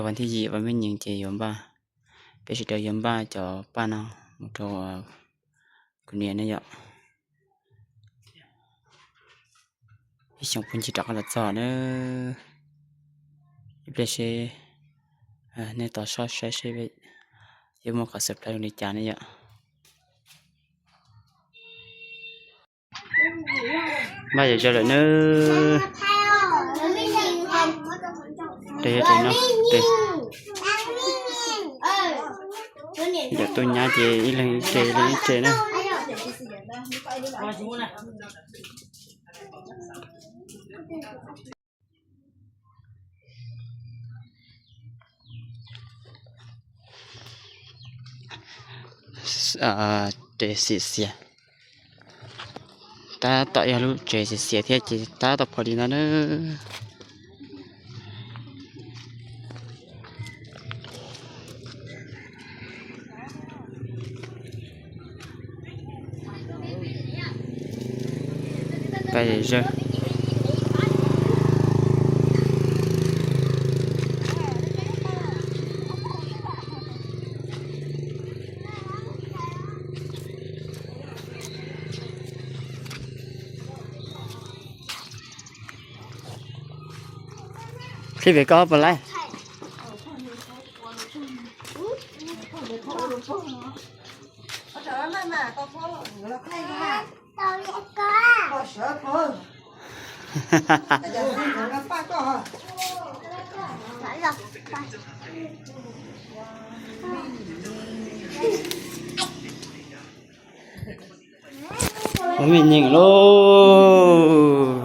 Vas thib yim vas me nyees ces yuav npaj, peb sawv daws yuav npaj cov paj no mus rau kuv niam ne yom. Ib xyoos puag ncig rov qab los txog na. Ib pliag seb nej tos saib seb yuav muaj qhov surprise zoo li cas ne yom. Npaj yam zawg lawm nawb. Tes yog tes no, tes yog tuaj nyab ces ib leeg ib tes, ib leeg ib tes na. Tsev xiam xiam, tab tom yog lub tsev xiam xiam thiab ces tab tom pom li no na. Pais zawg. Clip pem koj puas laib? Ua me nyeem lauj.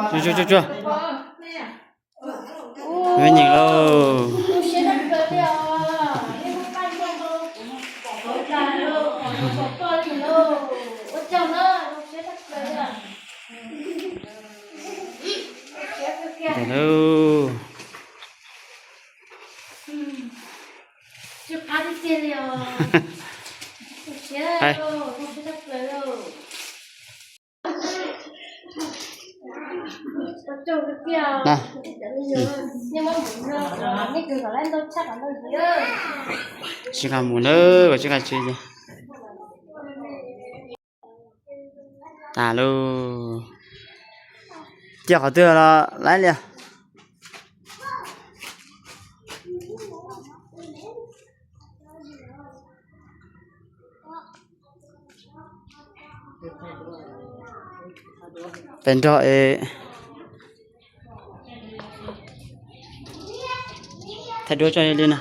Tsuag tsuag tsuag. Me nyeem lauj. Ntawm lauj. Hais. Tsis nqa mus nawb, tsis nqa tsis. Tas lauj. Cia qhov twg los laib li. Pem nrog es thaij duab tso li na.